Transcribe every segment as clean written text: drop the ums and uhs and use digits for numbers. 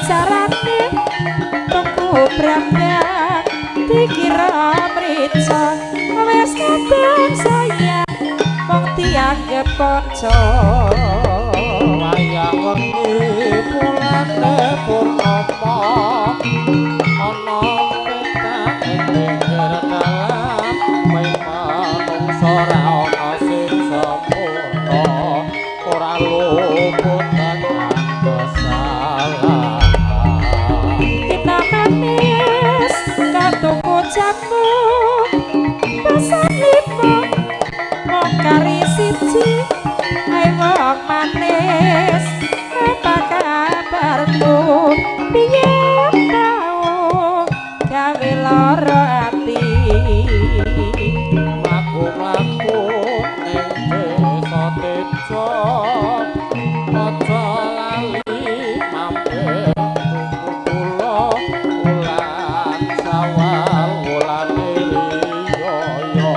Acarane tuku brambang dikira mrica wis kadung sayang mung dianggep kanca. Wayang wengi pulane purnama ana petak ing pinggir dalan manungsa ora ana sing sempurna ora luput tekan kesalahan. Kita manis katuku jamu pesan limo mung kari siji. Ayo wong manis apa kabarmu piye tau gawe lara ati. Mlaku-mlaku ning desa Tejo aja lali mampir tuku gula wulan Sawal wulane riyaya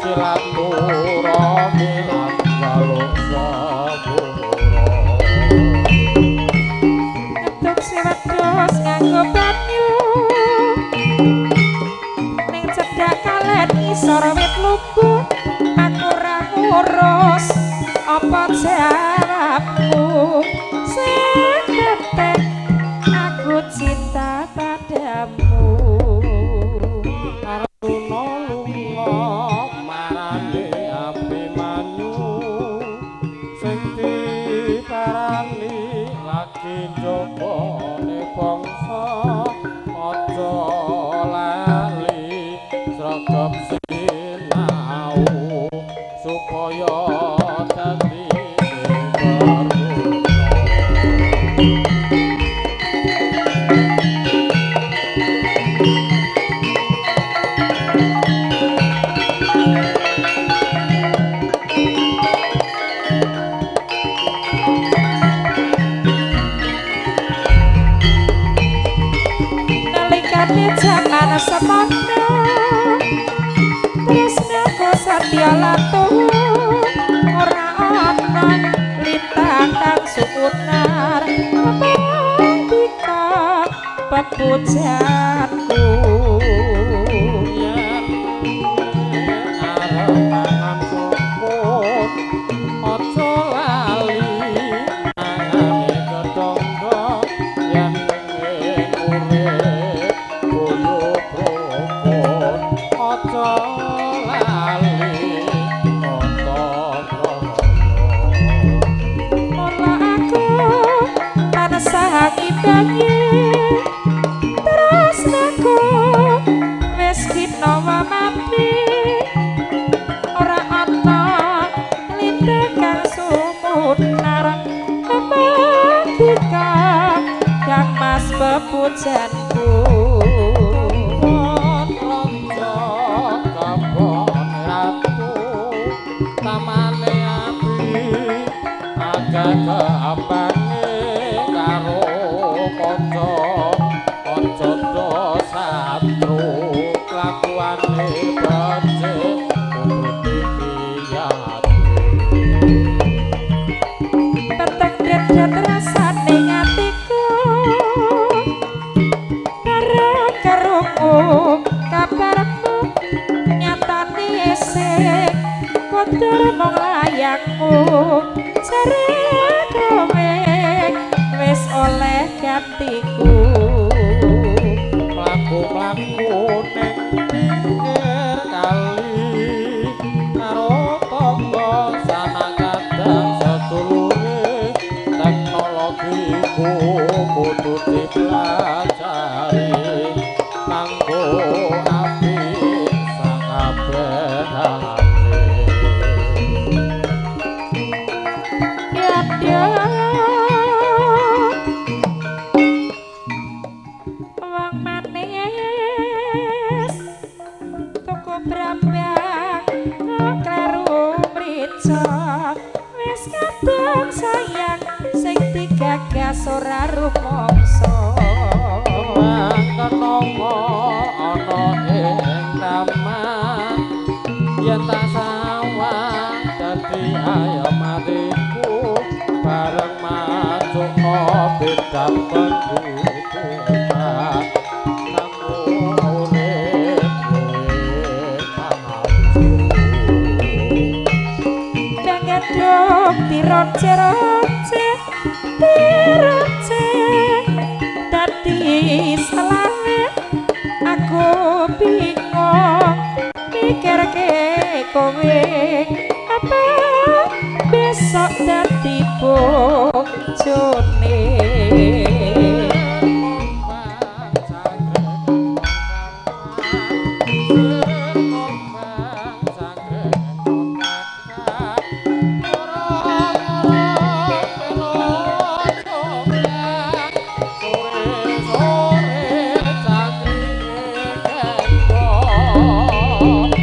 silaturahmi lan njaluk sepura. Ngetuk siwedhus nganggo banyu ning cedhak kalen ngisor wit lumbu aku ora ngurus apa jawabmu sing penting aku cinta padamu. Arjuna lunga marane Abimanyu sing diparani lagi njogone bangsa aja lali sregep sinau supaya dadi sing berguna. Nalikane jaman semono tresnaku satya latuhu ora ana lintang kang sumunar pamandika pepujanku. Yen arep mangan sukun aja lali mangane kedhonggo yen pengen urip guyub rukun aja lali tata krama. Mula aku tansah ngimbangi tresnaku wis kinawa mati ora ana lintang kang sumunar pamandika kang mas pepujanku. Kebon raja kebon ratu tamane api akeh keambange karo kanca aja do satru kelakuane becik kudu dipiyati. Peteng dedet rasane atiku karep krungu kabarmu nyatane sing kotor mung layakmu jare kowe wis oleh gantiku. Mlaku-mlaku ning pinggir kali karo tangga sanak kadang sedulure teknologi ku kudu dipelajari kanggo apik sakabehane. Ya wong manis tuku brambang kleru mrica wis kadung sayang sing digagas ora rumangsa. Gampang kanggo urip luwih maju. Bangaduk diroce-roce diroce dadi salahe aku bingung mikirke kowe apa besok dadi bojone.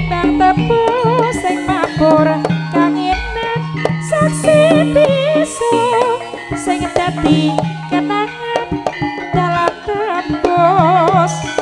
Bang tebu sing mabur kangenan saksi bisu sing dadi kenangan dalam tembus.